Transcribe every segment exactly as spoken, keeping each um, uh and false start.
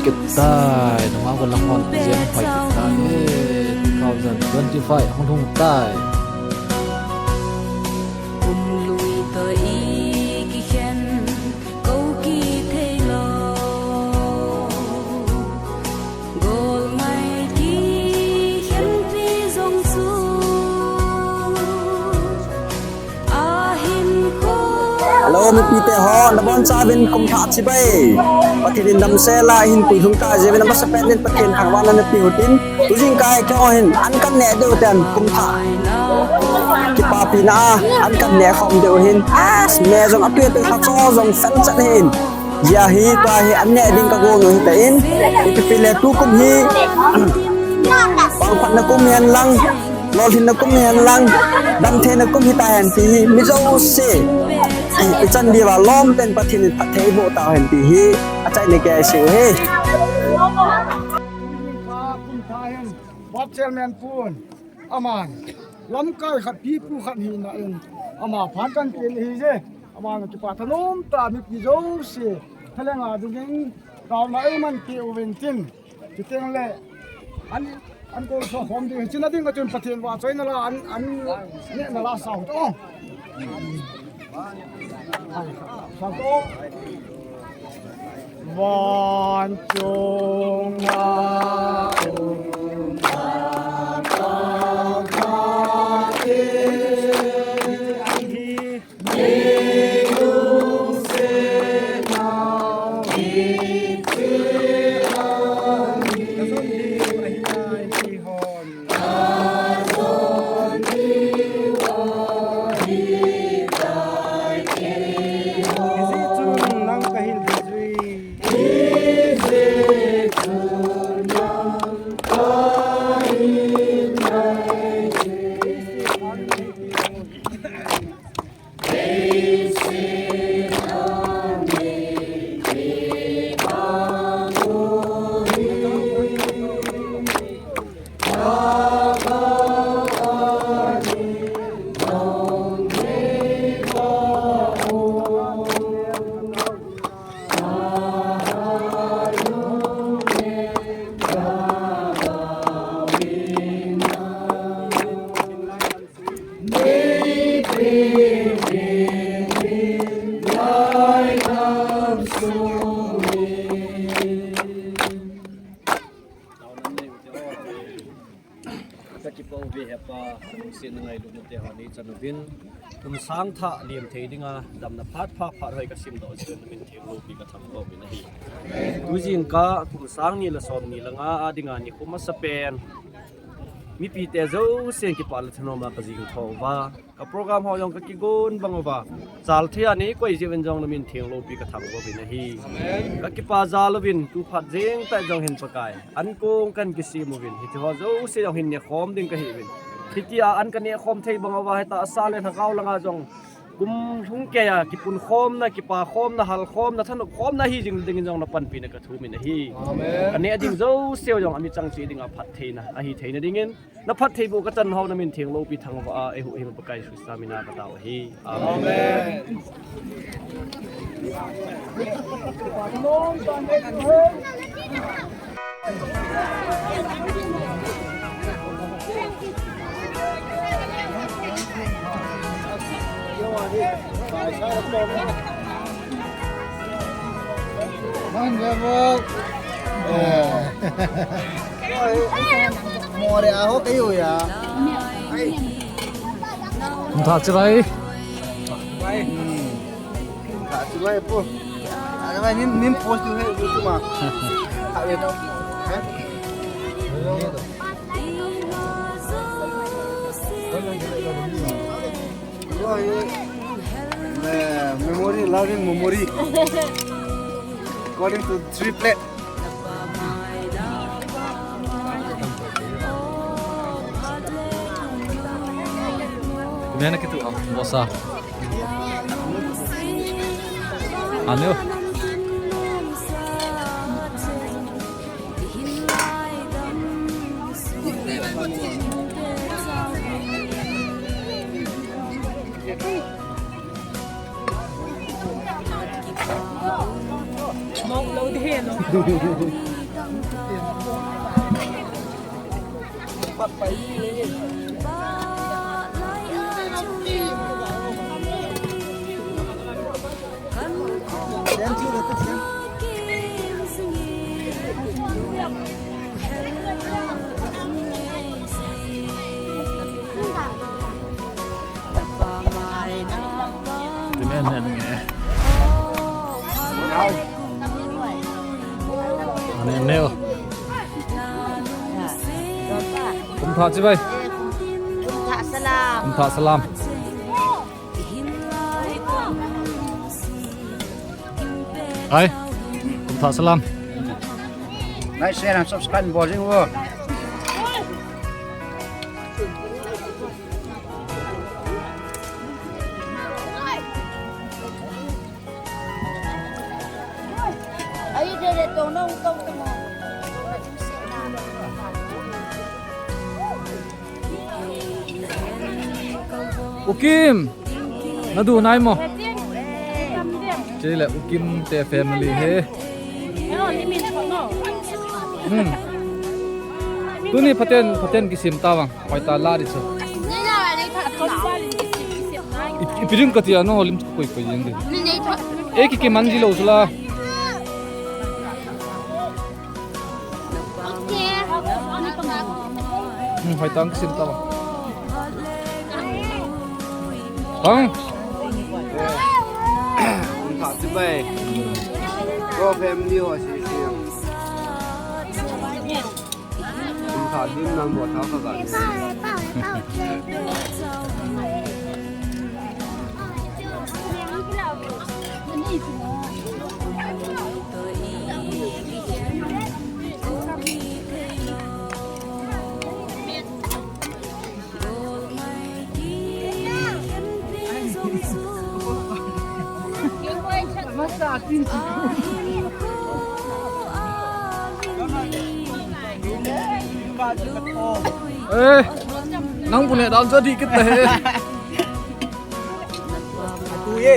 Kitai, nangma ko lang hon, jem hoi kitai, two thousand twenty-five, hung hung tai. Kum lui to i kikhen, ko kithei lo. Gol mai kikhen pi zong chu. Hello, mipite ho, nabonchauvin kum thah chibai. Pathen in damsel a hin puilhung ta jeh uvin amasapen in Pathen thangvahna napeh u hitin. Tujingkah keiho hin an kaneh diu ten kum thah kipapina a an kaneh khom diu ahin. As me jong atui atui kha cho jong fel chat hin. Hijeh hin tua hi an neh ding kagong u hitan. Ipi pi le tukum hi vangphatna kum hihen lang, lolhinna kum hihen lang, damtheina kum hita hen ti hi mi jouse ichan diuva lom tah in Pathen in phatthei boh tau hen ti hi achaina kei asei u ahi. Ward chairman pun, aman lamkai khat, pipu khat hina in ama phat kan pen ahije. Aman kipah thanom tah a mipi jouse phalenga dingin taona eiman peh uvin tin. Chuteng le an, an ko so khom ding, chuna ding ka chun Pathen vahchoina la an, an nehna la sao to. Sao to. Van chunga um ta ta ta te. Ka kipah uve hepa, lungsetna ngailutna te ho nei chan uvin. Kum sang thah lem thei dinga damna phat pha phat hoi ka simdoh jeh in na min theng loupi ka thangvah uvin ahi. Tujingkah kum sang ni le som ni le nga a dinga nikho masapen mipite jousen kipah le thanom a ka jing thou va. Ka program ho jong ka kigon bang uva, chal thei a nei koi jeh uvin jong na min theng loupi ka thangvah uvin ahi. Amen. Ka kipah jal uvin, tu phat jeng tah jong hin Pakai, an kong kan kisem uvin, hiti ho jouse jong hin nekhom ding ka hi uvin. Hiti a an ka nekhom thei bang uva, hita a sa le lhagao langa jong kum lhung kei a kipun khomna, kipa khomna, hal khomna, thanop khomna hi jing dingin jong na panpina ka thum in ahi. Amen. Ka neh ding jouse jong a mi chang cheh dinga phattheina ahi theina dingin, na phattheiboh ka chan ho na min theng loupi thangvah a, eihuhhing Pakai Jesu Christa mina ka tao ahi. Amen. Amen. More a ho kayo ya. Kum thah chibai. Kum thah chibai po. Chibai nin, nin post tu hai tu ma. Hai to. Hai. Memory, loving memory. According to three plate. Mena kitu am bosa. Anu. Mong lo de no. Anem neo. Kum thah chibai. Kum thah salam. Kum thah salam. Hai. Kum thah salam. Like, share and subscribe bol jing o. U Kim, nadu nai mo? Chule U Kim te family hi. Hmm. Tuni phaten, phaten kisim tavang. Hoitah la di chu. I, ipi ding kati a, nangho lim koi koi jeng ding. Ei, ki, kiman ji lou chu la. Hmm, hoitah kisim tavang. Bang. Thah chibai. Ko family ho si si. Kum thah dim nang bo thah ka ga. Eh, nang bu ne dan jo di kita he. Tu ye.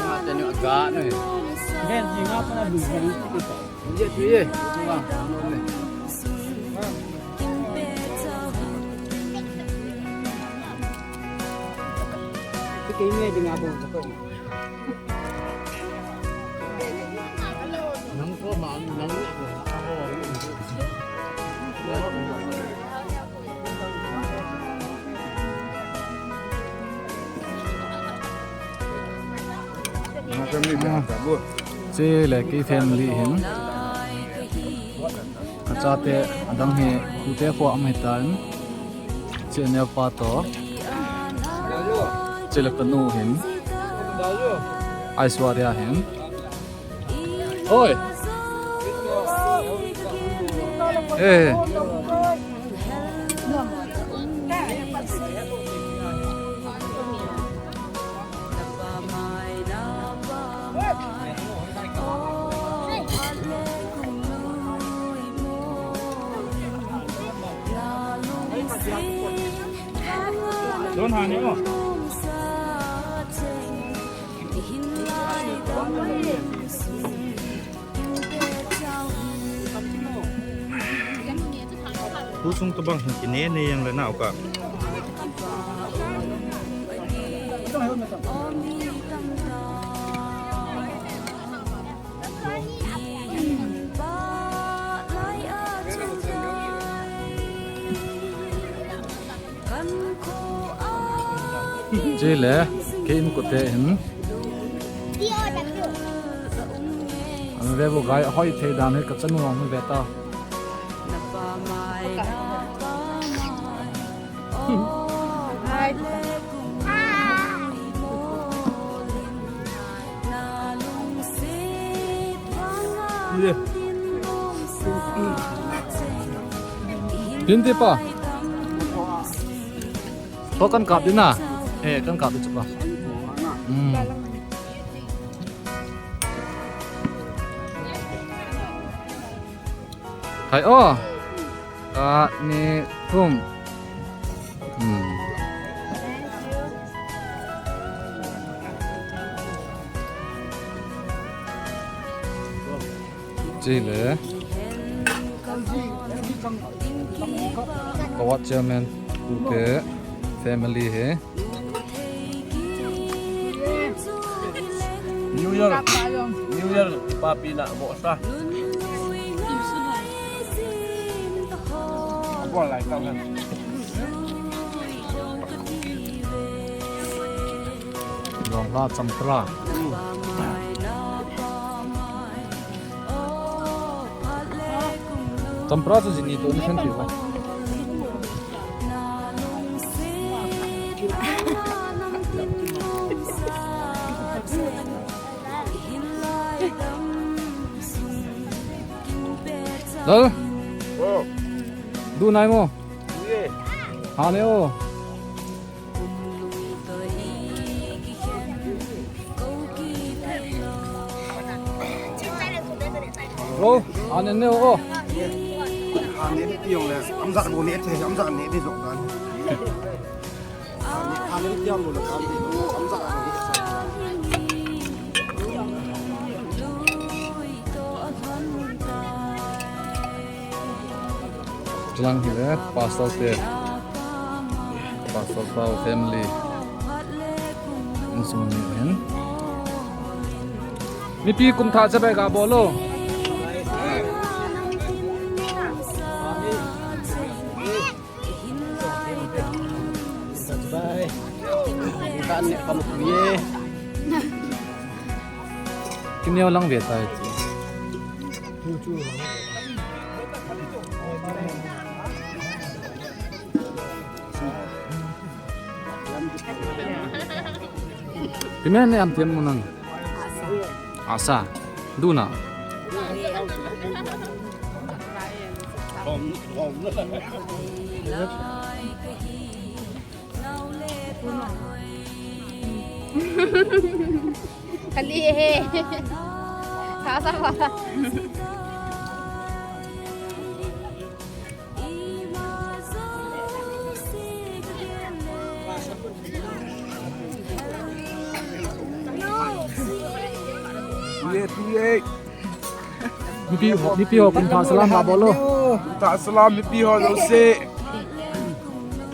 Nga tenu aga no he. Gen ji nga pa na du. Ye tu ye. Chule kei family hin. Kachate adang hi tute kho am hitan. Chule pa to. Chule kanu hin. Aishwarya hin. Oi. Eh. Don hani o. Kusung tobang hin kine ne yang le nau ka. Chule, kei inkote hin. An ve bu gai hoi thei dan hi kachanu ang ve ta. Pin ti pa. To kan kap di na. Eh, kan kap di chu pa. Hmm. Hai o. Khat, ni, thum. Hmm. Chule. Kawat chairman, tute family hi. New Year, New Year, papi na mo sa. Abo lai ka kan. Long la champra. Champra chu jini to ni khen pi ba. Dal. Oh. Du nai mo. Ye. Ha ne o. Ro, anen ne o. Anen ti jong le, amjah lo ne the, amjah ne ti jong dan. Anen, anen ti jong lo le, anen ti jong, amjah ne. Chulang hi le, pastor te, pastor pa family. Insung ni hen. Mipi kum thah chabai ga bol o. Bye. Kan ne kam ye. Kineo lang ve tai. Chu chu. Ti men ne am ti em mo nang. Asa. Du na. Kali he. Sa sa ba. Ye, ye. Mipi ho, mipi ho, kum thah salam ga bol o. Kum thah salam, mipi ho jouse.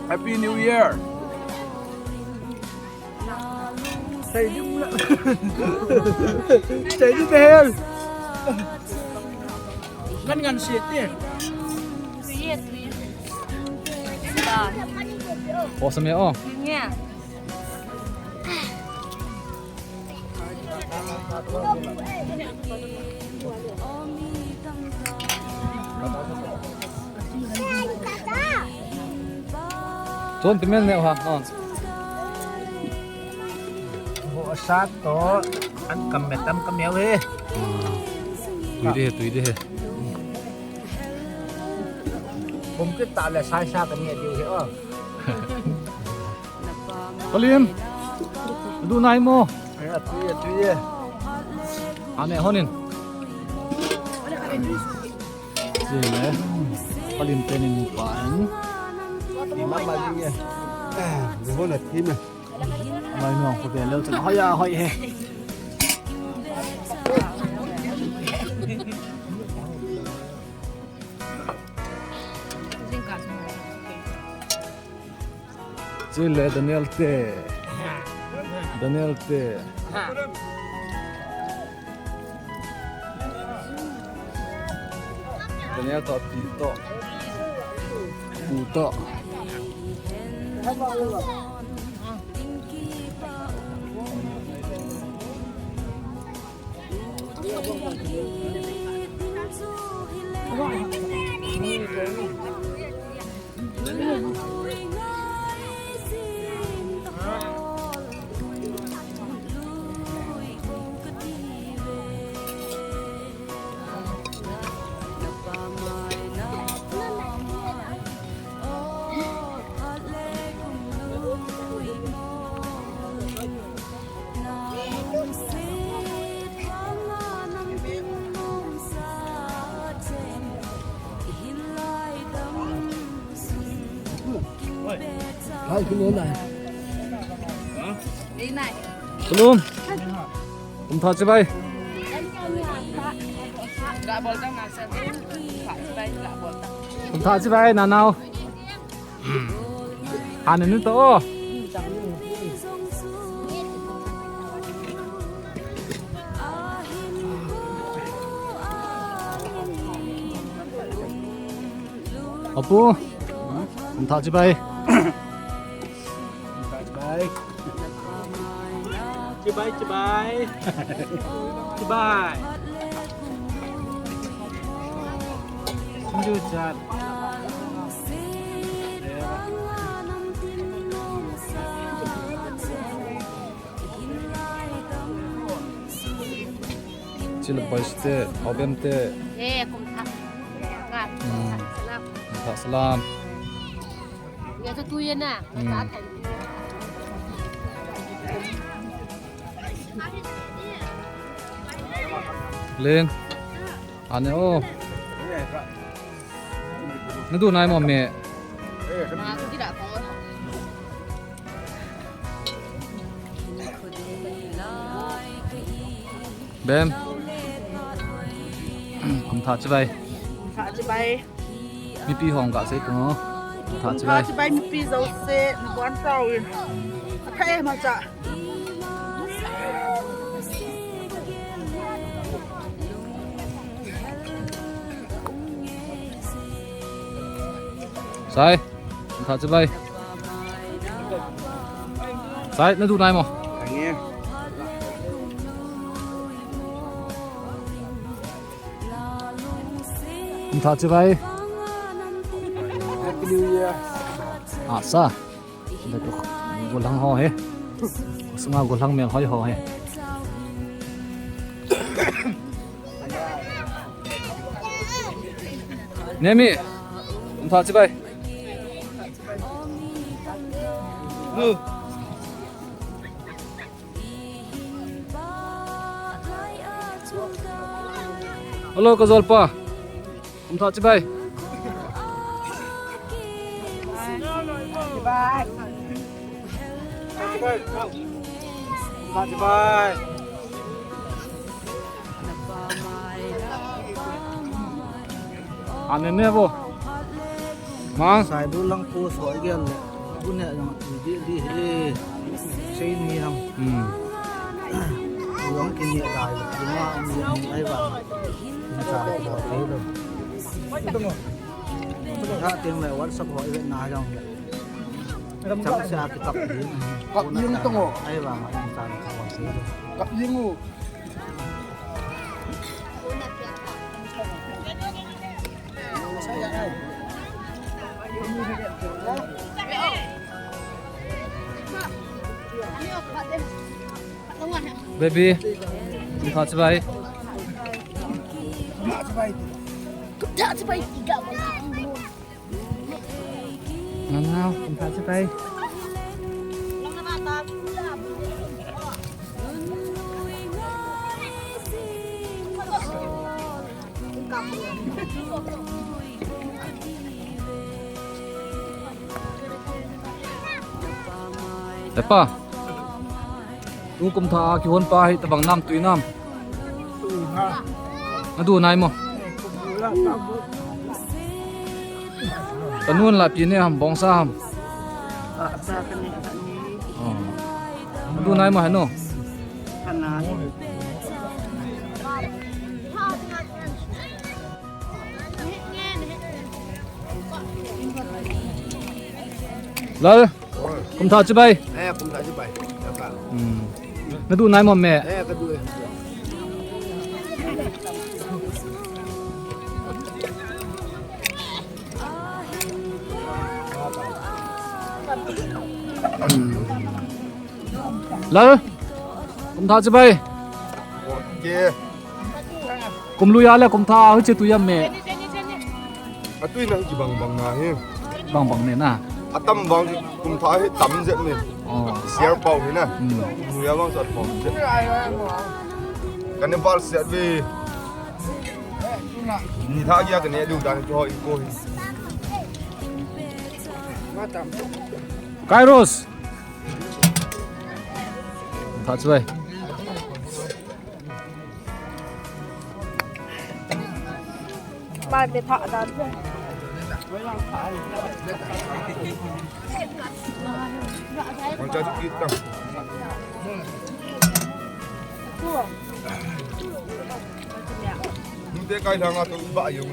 Happy New Year. Sei di mula. Sei di behel. Kan ngan sei di. Awesome, oh. Yeah. Chon ti mel neo ha, non. Bo sa to, an kam me tam kam yau he. Tui de he, tui de he. Bom kit ta le sai sa kam ye diu he o. Palim. Du nai mo. Atu ye, atu ye. Ane honin. Sile. Palim tenin pa en. Ima ma ye. Ni hona thim. Mai no ko be lo cha. Hoya hoi he. Chule Daniel te. Daniel te. Daniel to, pi to. Pu to. Hai, kilo nai. Kilo. Kum thah chibai. Ga bol tang na sa. Ga bol tang. Kum thah chibai nanao. Hana nu to. Apu, kum thah chibai. Chibai, chibai. Chibai. Sinju chat. Chila boys te, Obem te. Eh, kum thah. Hmm. Kum thah salam. Ya tu tu ya na. Hmm. Len. Ane o. Nadu nai mo me. Bem. Kum thah chibai. Kum thah chibai. Mipi hong ka sei ko. Kum thah chibai. Kum thah chibai mipi jouse. Buan tau. Athai ma cha. Sai, kum thah chibai. Sai, nadu nai mo. Kum thah chibai. Happy New Year. Asa. Gollhang ho he. Sunga gollhang mel hoi ho he. Nemi, kum thah chibai. Nu. Hello, ka jolpa. Kum thah chibai. Chibai. Kum thah chibai. Ane ne bo. Mang. Sai du lang ko so igel le. Bu ne jong di di he. Sei ni ham. Hmm. Jong ki ni dai. Jong a ni ni ai ba. Ni sa ko ko lo. Ha ting le WhatsApp ho i na jong le. Chang sa ki kap ni. Kap ni tong o. Ai ba ma ni sa ko ko lo. Kap ni u. Baby, kum thah chibai. Nanao, kum thah chibai. Epa. Tu kum thah a kihon pa hi tabang nam tui nam. Nadu nai mo. Ka nun la pi ne ham bong sa ham. Oh. Nadu nai mo hanu. Lal. Kum thah chibai. Eh, kum thah chibai. Hmm. Nadu nai mo me. Eh, ka du e. Lal. Kum thah chibai. Okay. Kum lui a le kum thah a hiche tui a me. Atui na hi bang bang na hi. Bang bang ne na. Atam bang kum thah hi tam jep ne. Oh. Siar pau hi na. Hmm. Kum lui a bang sat pau jep. Kane bal siat ve. Ni thah kia kane du dan ko hi ko hi. Kairos. Kum thah chibai. Ba te pha dan. Ang cha kit tang. Nung te kai thang a to ba yung.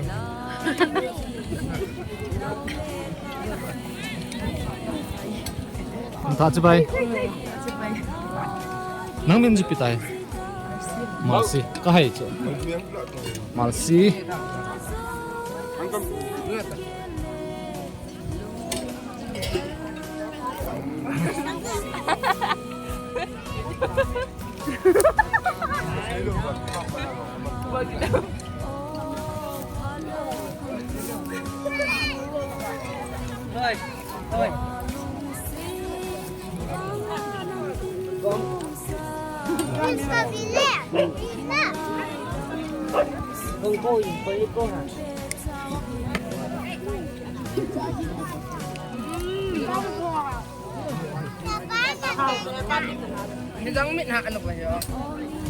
Kum thah chibai. Nang min chu ipi tai? Malsi. Ka hai chu. Malsi.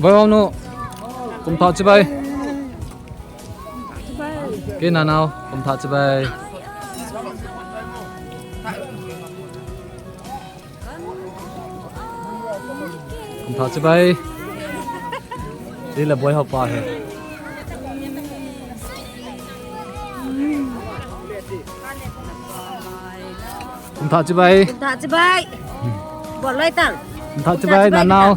Boihom nu, kum thah chibai. Kei nanao, kum thah chibai. Kum thah chibai. Ti le Boihom pa hi. Kum thah chibai. Kum thah chibai. Bol loi tang. Kum thah chibai, nanao.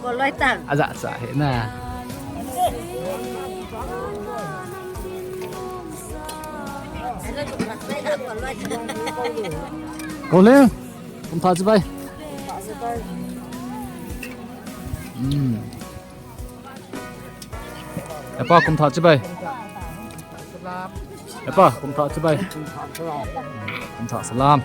Bol loi tang. Aja cha hi na. Ko le. Kum thah chibai. Hmm. Epa, kum thah chibai. Epa, kum thah chibai. Kum thah salam.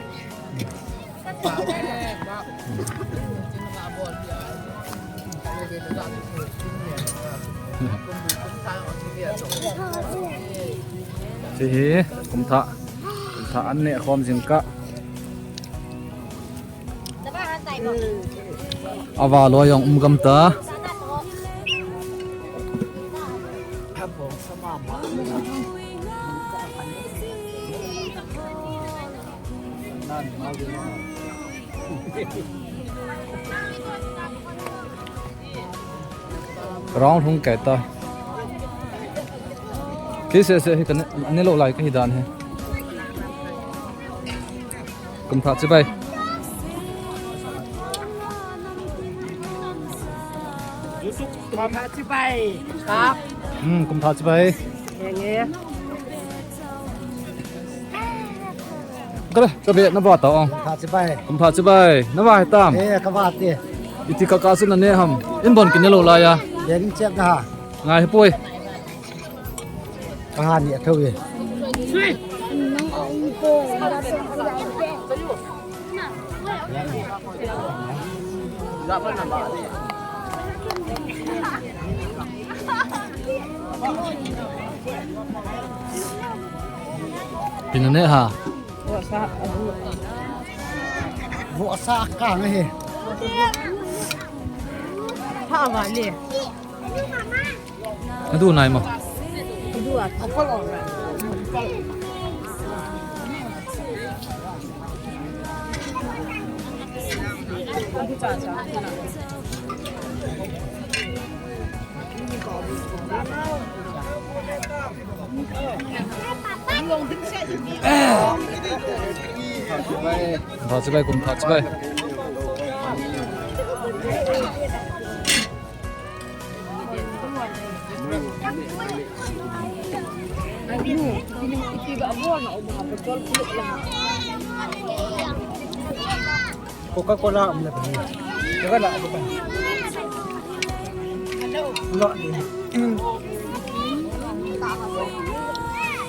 Chi hi, kum thah, kum thah an neh khom jing ka. Ava loi jong um gam ta. Round hung kai ta. Kei seh seh hi ka ne, ne lou lai ka hi dan hi. Kum thah chibai. Kum thah chibai. Kap. Hmm, kum thah chibai. Enge. Kale, ka ve na va ta ong. Kum thah chibai. Kum thah chibai. Na va hi tam. Eh, ka va te. Iti ka ka su na ne ham. In bon kin ne lou lai a. Yen check na ha. Ngai hi poi. Ka ha ni a thou e. Pina ne ha. Vohsa ka nge he. Ha va le. Nadu nai mo. Thah chibai, kum thah chibai. Coca-Cola um le bani. Coca-Cola um le bani. Lo ni.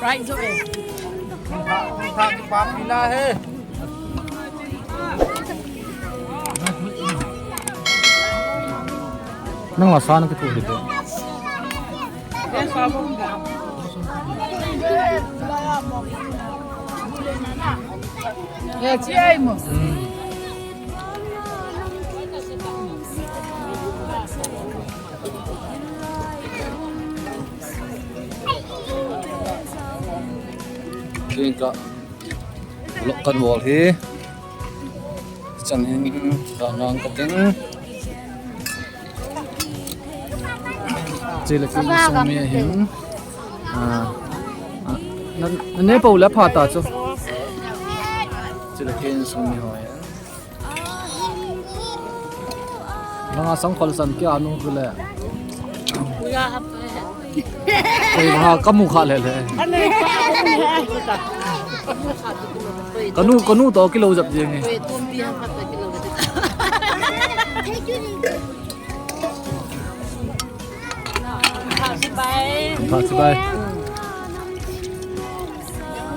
Right, so eh. Tha, tha, tha, pila hai. Nang la sa na kithu hi te. Ya, chi ai mo. Hmm. Kei ka vlog kan bol hi. Chan hin ka ngang ka ting. Chile kei insung mi ahin. Ah, ah, na, na ne pau le pha ta chu. Chile kei insung mi ho ahin. Nanga sang khol san kia nu tu le. Kei ha ka mu kha le le. Ka nu, ka nu to kilo jap jeng e. Pha chibai.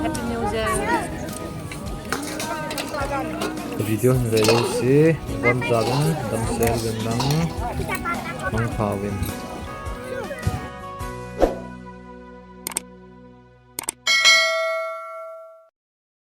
Happy New Year. Video hin ve lou se, von cha vin, damsel vin lang, mangpha vin.